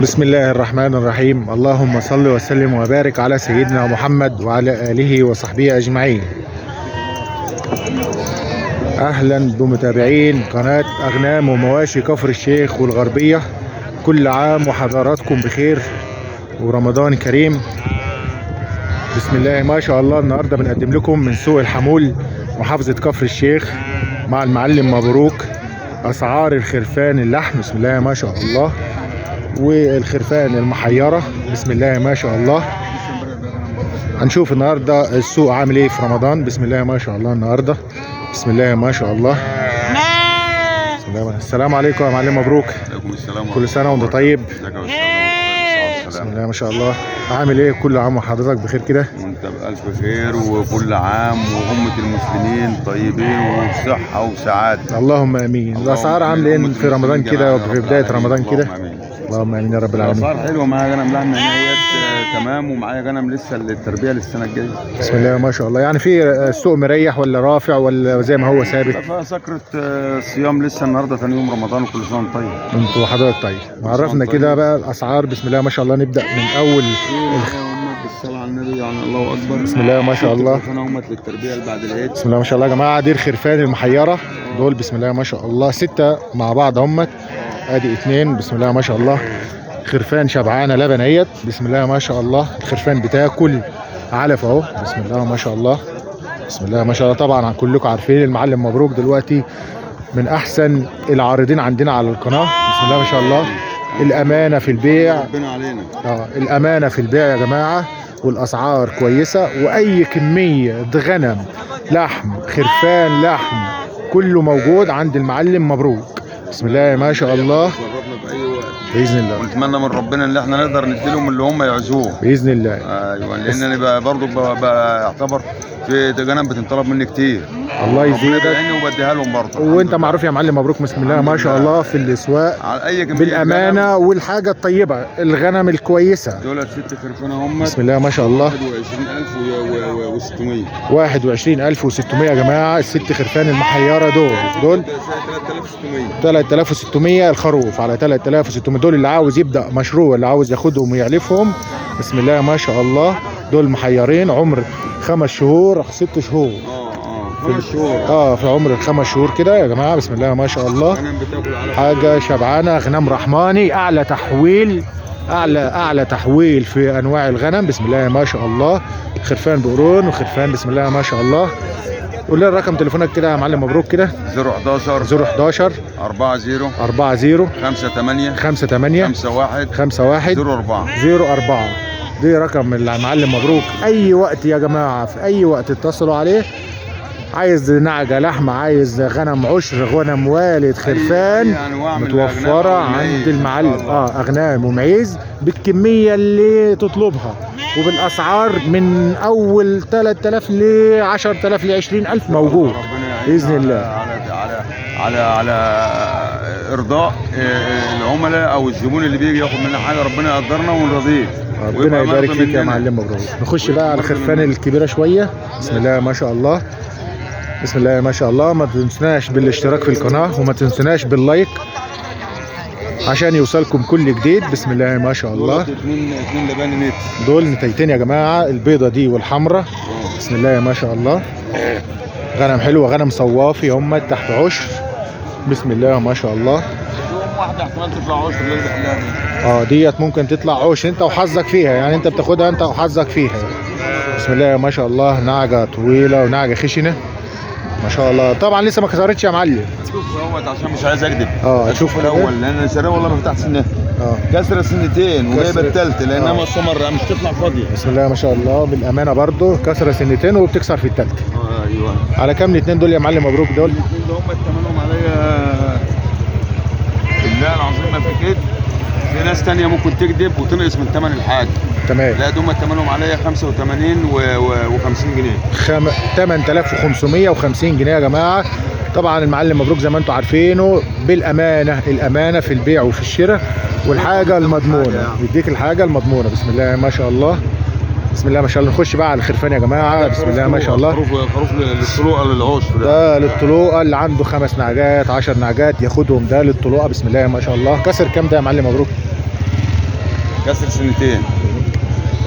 بسم الله الرحمن الرحيم. اللهم صل وسلم وبارك على سيدنا محمد وعلى آله وصحبه أجمعين. أهلا بمتابعين قناة أغنام ومواشي كفر الشيخ والغربية. كل عام وحضراتكم بخير ورمضان كريم. بسم الله ما شاء الله، النهارده بنقدم لكم من سوق الحمول محافظة كفر الشيخ مع المعلم مبروك أسعار الخرفان اللحم. بسم الله ما شاء الله، والخرفان المحيرة. بسم الله ما شاء الله، هنشوف النهارده السوق عامل ايه في رمضان. بسم الله ما شاء الله النهارده، بسم الله ما شاء الله. بسم الله. السلام عليكم يا معلم مبروك. عليكم السلام. كل سنة وانت طيب. ازيك يا استاذ؟ بسم الله ما شاء الله، عامل ايه؟ كل عام وحضرتك بخير كده. وانت بألف خير، وكل عام وأمة المسلمين طيبين وبصحة وسعادة. اللهم امين. الاسعار عامله ايه في رمضان كده وفي بداية رمضان كده؟ اللهم امين يا رب العالمين. الأسعار حلوة، معايا غنم لحم هنايات تمام، ومعايا غنم لسه للتربية للسنة الجاية. بسم الله ما شاء الله. يعني في السوق مريح ولا رافع ولا زي ما هو ثابت؟ فسكرة الصيام لسه النهارده ثاني يوم رمضان، وكل سنة وانت طيب. انتوا وحضرتك طيب. عرفنا كده بقى الاسعار. بسم الله ما شاء الله، نبدا من اول بالصلاة على النبي، يعني الله أكبر. بسم الله ما شاء الله. للتربية اللي بعد العيد. بسم الله ما شاء الله يا جماعة، دي الخرفان المحيرة دول. بسم الله ما شاء الله، 6 مع بعض همت. ادي 2. بسم الله ما شاء الله، خرفان شبعانة لبن اهيت. بسم الله ما شاء الله، الخرفان بتاكل علف اهو. بسم الله ما شاء الله، بسم الله ما شاء الله. طبعا كلكم عارفين المعلم مبروك دلوقتي من احسن العارضين عندنا على القناة. بسم الله ما شاء الله، الامانة في البيع. ربنا علينا. الامانة في البيع يا جماعة، والاسعار كويسة، واي كمية غنم لحم خرفان لحم كله موجود عند المعلم مبروك. بسم الله ما شاء الله. باذن الله، ونتمنى من ربنا ان احنا نقدر نديلهم اللي هم يعزوه باذن الله. ايوه، لان انا برضه بعتبر في غنم بتنطلب مني كتير. الله يزيدك وبديها لهم برضه. وانت معروف يا معلم مبروك. بسم الله ما شاء الله في الاسواق بالامانة والحاجة الطيبة، الغنم الكويسة. دول 6 خرفان هم. بسم الله ما شاء الله، 21600. 21600 يا جماعة، الست خرفان المحيره دول 3600 الخروف على 3600. دول اللي عاوز يبدا مشروع، اللي عاوز ياخدهم ويعلفهم. بسم الله ما شاء الله، دول محيرين عمر 5 شهور 6 شهور. 5 شهور. في عمر ال5 شهور كده يا جماعة. بسم الله ما شاء الله، حاجة شبعانه، غنم رحماني، اعلى تحويل، اعلى تحويل في انواع الغنم. بسم الله ما شاء الله، خرفان بقرون وخرفان. بسم الله ما شاء الله. قول لنا رقم تليفونك كده يا معلم مبروك كده. 011 011 40 40 58 58 51 51 04 04. دي رقم المعلم مبروك. اي وقت يا جماعة، في اي وقت اتصلوا عليه. عايز نعجة لحمة، عايز غنم عشر، غنم والد، خرفان، متوفرة عند المعلم. اغنام ومعيز بالكمية اللي تطلبها وبالاسعار من اول 3000 ل 10000 ل 20000 موجود باذن الله. على على على ارضاء العملاء او الزبون اللي بيجي ياخد منا حاجة، ربنا يقدرنا ونرضيه. ربنا يبارك فيك يا معلم مبروك. نخش بقى على الخرفان الكبيرة شوية. بسم الله ما شاء الله، بسم الله ما شاء الله. ما تنسوناش بالاشتراك في القناة وما تنسوناش بال like عشان يوصلكم كل جديد. بسم الله ما شاء الله. اتنين لبان نت، دول نتايتين يا جماعة، البيضة دي والحمراء. بسم الله ما شاء الله، غنم حلوة، غنم صوافي هم تحت عشر. بسم الله ما شاء الله. واحدة احتمال تطلع عشر اللي بحلها. ديت ممكن تطلع عشر، انت وحظك فيها، يعني انت بتاخدها انت وحظك فيها. بسم الله ما شاء الله، نعجة طويلة ونعجة خشنة ما شاء الله. طبعا لسه ما كسرتش يا معلم. شوف اهوت عشان مش عايز اكذب. اشوف الاول، لان انا شاريها والله ما فتحت سنها. كسره سنتين وجايبه الثالثة لانها مستمرة مش تطلع فاضية. بسم الله ما شاء الله، بالامانة برضو كسره سنتين وبتكسر في الثالثة. ايوه. على كام الاثنين دول يا معلم مبروك؟ دول الاثنين دول هم ثمنهم عليا بالله العظيم ما في كده. في ناس ثانية ممكن تكذب وتنقص من ثمن الحاجة. تمام. لا دول ثمنهم عليا 85 و50 جنيه. 8550 جنيه يا جماعة. طبعا المعلم مبروك زي ما انتم عارفينه بالامانة، الامانة في البيع وفي الشراء والحاجة المضمونه، بيديك الحاجة المضمونه. بسم الله ما شاء الله. بسم الله ما شاء الله. نخش بقى على الخرفان يا جماعة. بسم الله ما شاء الله. خروف للطلوقه للعشر، ده للطلوقه اللي عنده 5 نعجات 10 نعجات ياخدهم، ده للطلوقه. بسم الله ما شاء الله. كسر كام ده يا معلم مبروك؟ كسر سنتين.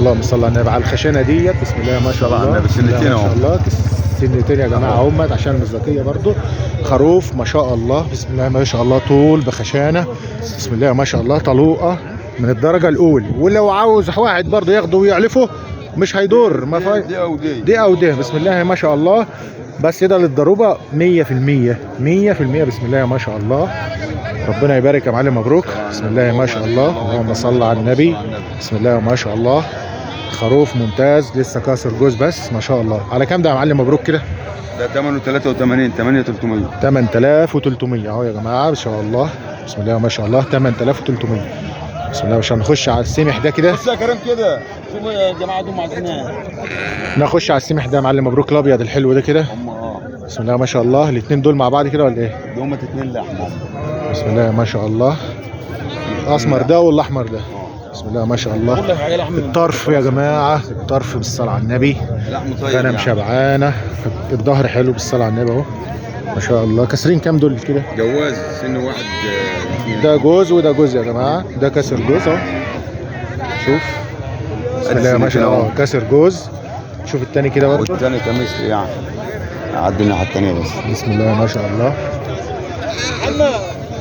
اللهم صل على النبي. على الخشنة ديت بسم الله ما شاء الله. سنتين اهو ما شاء الله، سنتين يا جماعة اهمت عشان المصداقية برضو. خروف ما شاء الله، بسم الله ما شاء الله، طول بخشانه، بسم الله ما شاء الله، طلوقه من الدرجة الاولى. ولو عاوز واحد برضو ياخده ويعلفه مش هيضر، ما فاي دي او دي، دي او دي. بسم الله ما شاء الله. بس ده للضروبه 100% 100%. بسم الله ما شاء الله. ربنا يبارك يا معلم مبروك. بسم الله ما شاء الله، اللهم صل على النبي. بسم الله ما شاء الله، خروف ممتاز لسه كاسر جوز بس ما شاء الله. على كام ده يا معلم مبروك كده؟ ده ثمنه 83، 8300. 8300 اهو يا جماعة ما شاء الله. بسم الله ما شاء الله، 8300. بسم الله ما شاء الله. نخش على السمح ده كده. بص يا كريم كده، شوفوا يا جماعة دول عايزين ايه. نخش على السمح ده يا معلم مبروك، الابيض الحلو ده كده. بسم الله ما شاء الله. الاثنين دول مع بعض كده ولا ايه؟ دول اتنين لحمه. بسم الله ما شاء الله. الاسمر ده والاحمر ده. بسم الله ما شاء الله. الطرف يا جماعة، الطرف بالصلاة على النبي. غنم شبعانه، الظهر حلو بالصلاة على النبي اهو ما شاء الله. كسرين كام دول كده؟ جواز سن واحد. ده جوز وده جوز يا جماعة، ده كسر جوز اهو. شوف بسم الله ما شاء الله، كسر جوز. شوف التاني كده برضه. والتاني كمثل يعني، عدي الناحية التانية بس. بسم الله ما شاء الله.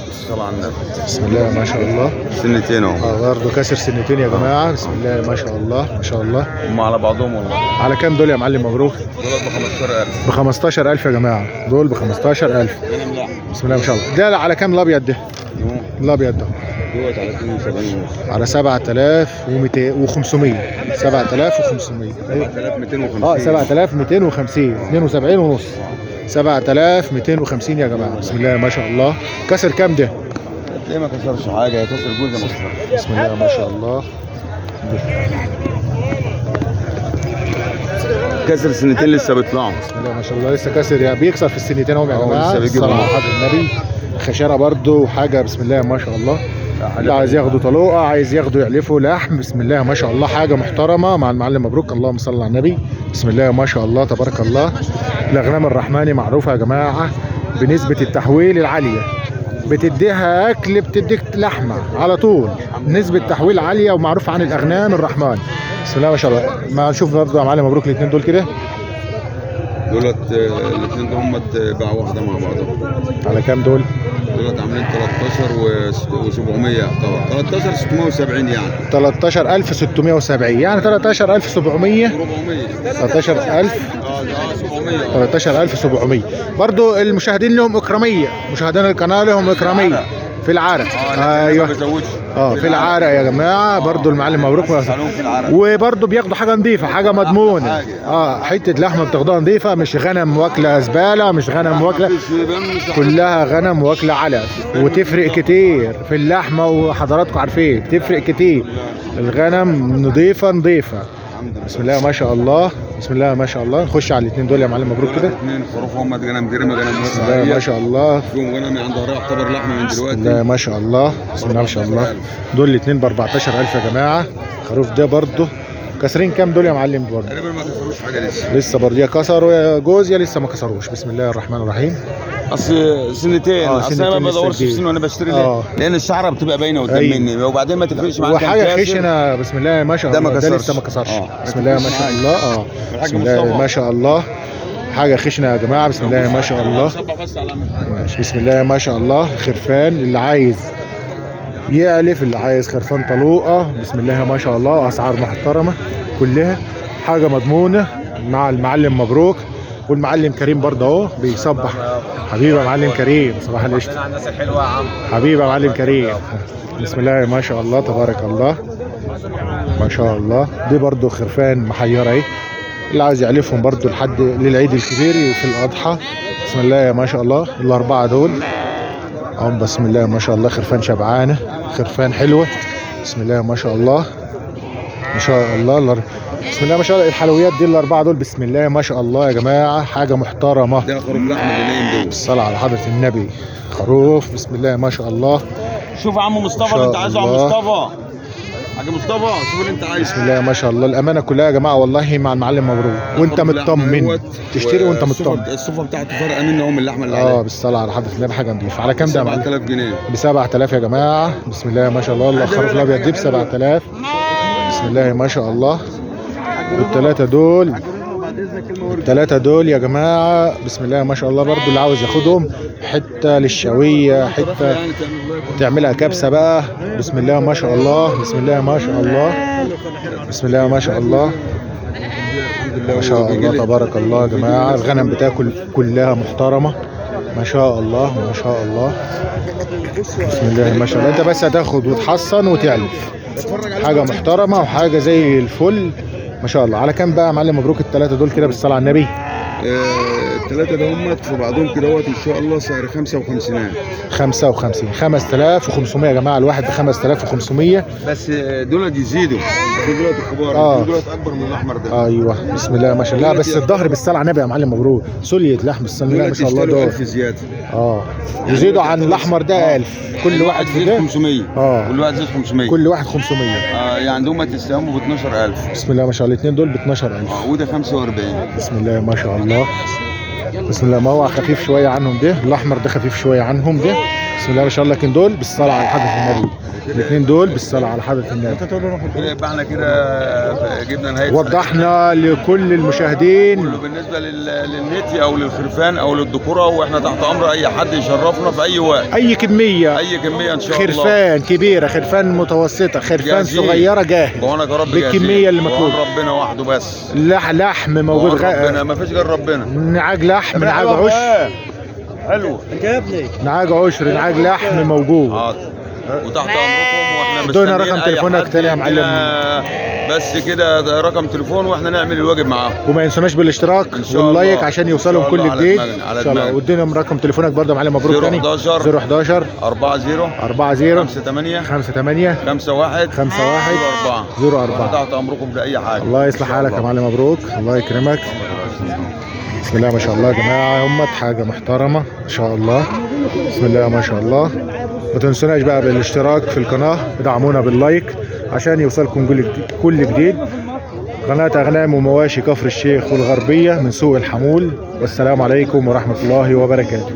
الصلاة على النبي. بسم الله ما شاء الله. سنتين اهو. برضه كسر سنتين يا جماعة. بسم الله ما شاء الله ما شاء الله. هم على بعضهم والله. على كام دول يا معلم مبروك؟ دول ب 15000. ب 15000 يا جماعة، دول ب 15000. بسم الله ما شاء الله. ده على كام الابيض ده؟ الابيض ده دوت على 72 ونص. على 7200 و500. 7500. 7250. 7250، 72 ونص. 7250 يا جماعة. بسم الله ما شاء الله. كسر كام ده؟ ليه ما كسرش حاجة؟ كسر جوز ما كسرش. بسم الله ما شاء الله. كسر سنتين لسه بيطلعوا. بسم الله ما شاء الله، لسه كسر يعني، بيكسر في السنتين اهو يا جماعة. الصلاة على النبي. خشاره برده وحاجه بسم الله ما شاء الله. اللي عايز ياخده طلوقه، عايز ياخده يعلفه لحم، بسم الله ما شاء الله، حاجة محترمه مع المعلم مبروك. اللهم صل على النبي. بسم الله ما شاء الله تبارك الله. الاغنام الرحماني معروفة يا جماعة بنسبة التحويل العالية، بتديها اكل بتديك لحمه على طول، نسبه تحويل عالية ومعروفة عن الاغنام الرحمن. بسم الله ما شاء الله. ما نشوف برضه يا معلم مبروك الاثنين دول كده. دولت الاثنين دول هم باعوا واحدة مع بعضهم. على كام دول؟ دولت عاملين 13 و700 يعتبر، 13670 يعني. 13670 يعني 13700. 13000 13700. برضو المشاهدين لهم اكراميه، مشاهدين القناة لهم اكراميه في العرق. ايوه في العرق يا جماعة. برضو المعلم مبروك، وبرضو بياخدوا حاجة نظيفة، حاجة مضمونه. حتة لحمه بتاخدوها نظيفة، مش غنم واكله زبالة، مش غنم واكله، كلها غنم واكله علف، وتفرق كتير في اللحمة وحضراتكم عارفين بتفرق كتير. الغنم نظيفة نظيفة. بسم الله ما شاء الله. بسم الله ما شاء الله. نخش على الاثنين دول يا معلم مبروك كده. اثنين خروف هم غنم جريمة، غنم بسم الله ما شاء الله. فيهم غنم عندها رايح يعتبر لحمه من دلوقتي. بسم الله ما شاء الله. بسم الله ما شاء الله. دول الاثنين ب 14000 يا جماعة. الخروف ده برده كسرين كام دول يا معلم؟ برده تقريبا ما كسروش حاجة لسه. لسه برده يا كسروا يا جوز يا لسه ما كسروش. بسم الله الرحمن الرحيم. اصل سنتين، اصل انا ما بدورش في سن وانا بشتري ليه؟ لان الشعرة بتبقى باينة قدام مني، وبعدين ما تفرقش معاك وحاجه خشنه. بسم الله ما شاء الله. ده لسه ما كسرش. بسم الله ما شاء الله. بسم الله ما شاء الله، حاجة خشنه يا جماعة. بسم الله ما شاء الله. ماشي. بسم الله ما شاء الله. خرفان اللي عايز يعلف، اللي عايز خرفان طلوقه، بسم الله ما شاء الله، اسعار محترمه كلها، حاجة مضمونه مع المعلم مبروك. والمعلم كريم برضه اهو بيصبح. حبيبي يا معلم كريم، صباح القشطه. الناس الحلوة يا عم. حبيبي يا معلم كريم. بسم الله ما شاء الله تبارك الله ما شاء الله. دي برضه خرفان محيره اهي، اللي عايز يعلفهم برضه لحد للعيد الكبير في الاضحى. بسم الله ما شاء الله. الاربعة دول اهم. بسم الله ما شاء الله، خرفان شبعانه، خرفان حلوة. بسم الله ما شاء الله ما شاء الله. بسم الله ما شاء الله. الحلويات دي الاربعة دول بسم الله ما شاء الله يا جماعة، حاجة محترمه. ده خروف لحم اللي نايم دول. الصلاة على حضره النبي. خروف بسم الله ما شاء الله. شوف يا عم مصطفى اللي انت عايزه يا عم مصطفى. حاج مصطفى شوف اللي انت عايزه. بسم الله ما شاء الله، الامانة كلها يا جماعة والله مع المعلم مبروك، وانت مطمن تشتري وانت مطمن. الصوفه بتاعته فارقه منه اهو من اللحمة اللي عليها. بالصلاة على حضره النبي، حاجة نضيفه. على كام ده يا معلم؟ 7000 جنيه. ب 7000 يا جماعة. بسم الله ما شاء الله، الخروف الابيض دي ب 7000. بسم الله ما شاء الله. والثلاثة دول، الثلاثة دول يا جماعة بسم الله ما شاء الله برضو اللي عاوز ياخدهم، حتة للشويه، حتة تعملها كبسة بقى. بسم الله ما شاء الله، بسم الله ما شاء الله، بسم الله ما شاء الله، ما شاء الله تبارك الله يا جماعة. الغنم بتاكل كلها محترمه ما شاء الله ما شاء الله. بسم الله ما شاء الله. انت بس هتاخد وتحصن وتعلف، حاجة محترمه وحاجه زي الفل ما شاء الله. على كام بقى يا معلم مبروك الثلاثة دول كده بالصلاة على النبي؟ الثلاثة ده هم في بعضهم كده ان شاء الله سعر 55. 55 5500 يا جماعة، الواحد ب 5500. بس دول يزيدوا، دول الكبار، دول اكبر من الاحمر ده. ايوه بسم الله ما شاء الله. بس الظهر بالصلاة على النبي يا معلم مبروك، سليه لحم الصلاة ما شاء الله. دول 1000 زيادة. يزيدوا عن الاحمر ده 1000 كل واحد في ده 500. كل واحد زيد 500. كل واحد 500. يعني دول تساهموا ب 12000. بسم الله ما شاء الله، الاثنين دول ب 12000. وده 45. بسم الله ما شاء الله. بسم الله، ما هو خفيف شوية عنهم ده، الاحمر ده خفيف شوية عنهم ده. بسم الله ما شاء الله. لكن دول بالصلاة على حضره النبي، الاثنين دول بالصلاة على حضره النبي. يبقى احنا كده جبنا نهاية، وضحنا لكل المشاهدين كله بالنسبة للنتي او للخرفان او للذكوره، واحنا تحت امر اي حد يشرفنا في اي وقت، اي كمية، اي كمية ان شاء الله. خرفان كبيرة، خرفان متوسطه، خرفان صغيرة، جاهز بالكمية اللي مطلوبه. ربنا وحده بس، لحم موجود، ربنا ما فيش غير ربنا. نعاج لحم، نعاج عشر، حلو نعاج عشر، نعاج لحم موجود. وتحت امركم، واحنا مستنيين. رقم تليفونك تاني يا معلم؟ بس كده رقم تليفون، واحنا نعمل الواجب معاهم. وما ينسوناش بالاشتراك وال like عشان يوصلهم كل جديد ان شاء الله. وادينا رقم تليفونك برضه يا معلم مبروك تاني. 011 011 40 40 58 58 51 51 04. 04. تحت امركم باي حاجة. الله يصلح حالك يا معلم مبروك، الله يكرمك. بسم الله ما شاء الله يا جماعة، همت حاجة محترمه ان شاء الله. بسم الله ما شاء الله. ما تنسوناش بقى بالاشتراك في القناة، ادعمونا بال like عشان يوصلكم كل جديد. قناة أغنام ومواشي كفر الشيخ والغربية من سوق الحمول. والسلام عليكم ورحمة الله وبركاته.